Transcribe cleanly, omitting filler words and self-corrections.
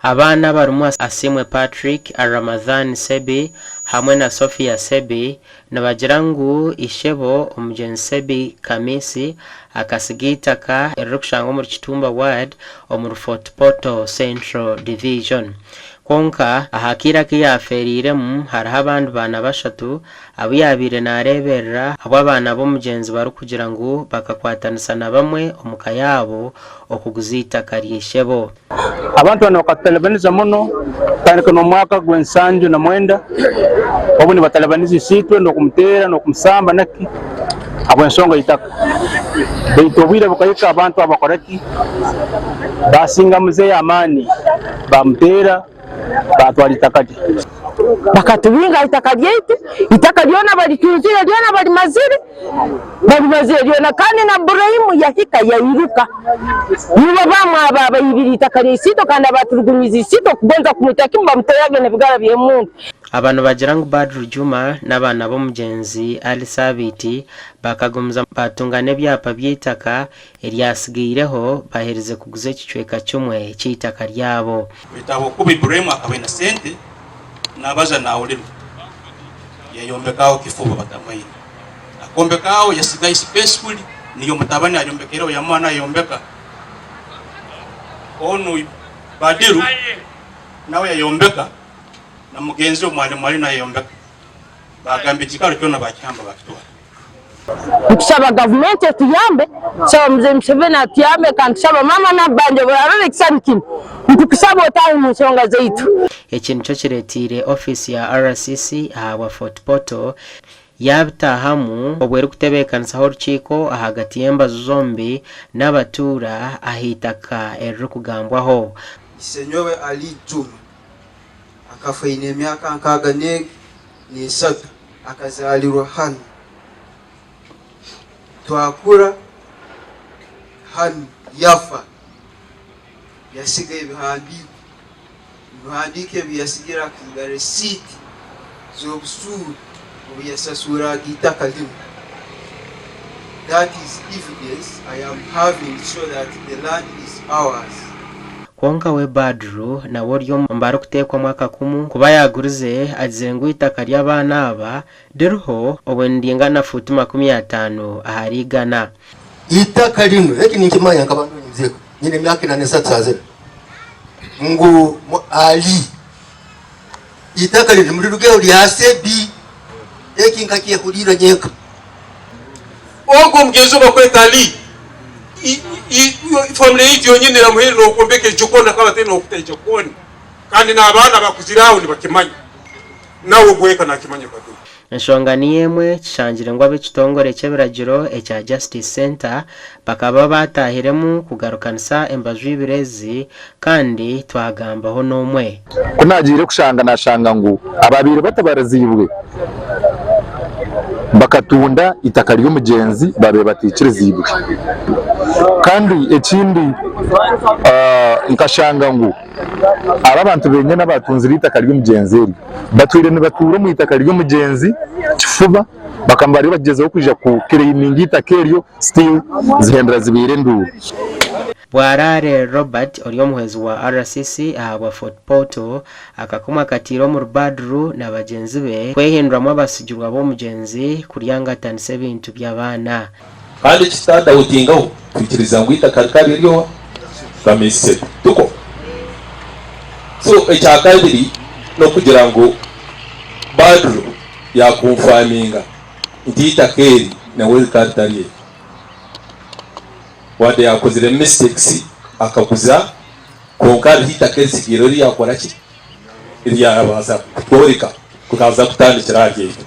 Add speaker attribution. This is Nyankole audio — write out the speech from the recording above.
Speaker 1: Abaana abarimu Asiimwe Patrick, Ramadhan Sebi hamwe na Sophia Sebi nibagira ngu ishebo omugyenzi Sebi Khamisi akasiga eitaka eririkushangwa omuri Kitumba Ward omuri Fort Portal Central Division. Kwonka aha kaire aku yaafeereiremu hariho abandi baana bashatu abu yaabaire naareeberera abu abaana b'omugyenzi barikugira ngu bakakwatanisa na bamwe omu ka yaabo okuguza eitaka rya ishebo.
Speaker 2: Abantu banu bakatutalibaniza muno kutandika n'omwaka gw'ensanju na mwenda, obu nibatalibaniza isiitwe n'okumuteera n'okumusamba naki habw'ensonga y'itaka. Baitu obwire bukahika abantu abo bakora ki? Baasinga muzeeyi amaani baamuteera baatwara itaka rye.
Speaker 3: Bakatubinga aha itaka ryaitu, itaka ryona baritunzire ryona barimazire, barimazire ryona kandi na Burahimu yahika yairuka. Nibo bamwe abo abaibire itaka rya isiitwe kandi abaaturugunyize isiitwe kugonza kumwita kimu bamuteerage n'ebigara by'emundu.
Speaker 1: Aba nibagira ngu Badru Juma n'abaana b'omugyenzi Ali Sabiiti bakagumizamu baatunga n'ebyapa by'eitaka eryatsigaireho baherize kuguza ekicweka kimwe ky'eitaka ryabo.
Speaker 4: Baitu ahabw'okuba Iburahimu akaba aine sente, nabaza nahurirwa, yayombeka aho kifuba batamwine. Akombeka aho yasigayo space kuri, niyo mutabani ayombekereho yamuha nayombeka. Onu Badiru nawe yayombeka na mugenzi we Mwalimu Ali nawe yayombeka. Bagamba ekikaro kyona bakihamba bakitwara.
Speaker 3: Nitushaba gavumenti etuyambe, tushaba Muzeeyi Museveni atuyambe kandi tushaba Maama Nabbanja obu oraarora ekishushani kinu, nitukushaba otaahe omu nshonga zaitu.
Speaker 1: Eki nikyo kireteire ofiisi ya RCC ahabwa Fort Portal yaabitaahamu obwo erikutebeekanisaho orukiiko ahagati y'embazu zombi n'abatuura ah'eitaka eririkugambwaho.
Speaker 5: Isenyowe Ali Juma akafa aine emyaka nkaaga n'esatu. Akazaalirwa hanu, twakura hanu, yafa yasiga ebihandiiko. Ebihandiiko ebi yasigire akasiga risiiti z'obusuuru obu yasasuuraga eitaka rinu. That is evidence I am having to show that the land is ours.
Speaker 1: Kwonka we Badru nawe ori omu barikuteekwamu akakumu kuba yaagurize agizire ngu eitaka ry'abaana aba ririho obwe niringana fuuti 50 ahari igana.
Speaker 6: Eitaka rinu, eki ninkimanya nkaba ndi omuzeeka, nyine emyaka ina n'esatu saaha zinu, ngu Ali, eitaka rinu murirugeho rya Sebi, eki nkakyehuriira nyenka.
Speaker 7: Ogwo omugyenzi ou bakweta Ali, famire yaitu yonyini eramuhaire n'okwombeka ejikoni akaba ataine h'okuta ejikoni kandi n'abaana abakuzire aho nibakimanya nawe ogweka nakimanya Badru.
Speaker 1: Enshonga niyo emwe, kishangire ngu ab'ekitongore ky'ebiragiro ekya Justice Centre bakaba baatahiremu kugarukanisa embaju ibiri ezi kandi twagambaho n'omwe.
Speaker 8: Ku naagiire kushanga naashanga ngu abaabaire batabariziibwe bakatunda eitaka ry'omugyenzi baabaire bataikiriziibwe. Kandi ekindi nkashanga ngu aba abantu benyine abaatunzire eitaka ry'omugyenzi eryo batwire nibatuura omu itaka ry'omugyenzi kifuba bakaba bariyo bakigyezaho kwija kukireyiminga eitaka eryo still zihendera zibaire enduuru.
Speaker 1: Bwaraare Robert ori omuhwezi wa RCC ahabwa Fort Portal akakumwe akatiire omuri Badru na bagyenzi be kwehinduramu abasigirwa b'omugyenzi kuryangatanisa ebintu by'abaana.
Speaker 9: Kandi eki tutadawutingaho, twikiriza ngu eitaka rikaba riri owa Kamisebe. Tikwo? So ekyakabiri n'okugira ngu Badru yakonfaminga nti eitaka eri nawe rikaba ritari erye. Wade yakozire mistakes akaguza kwonka hariho eitaka eritsigaireho eri yakora ki? Eri yabaasa kutworeka kukaza kutandikira ahari eryo.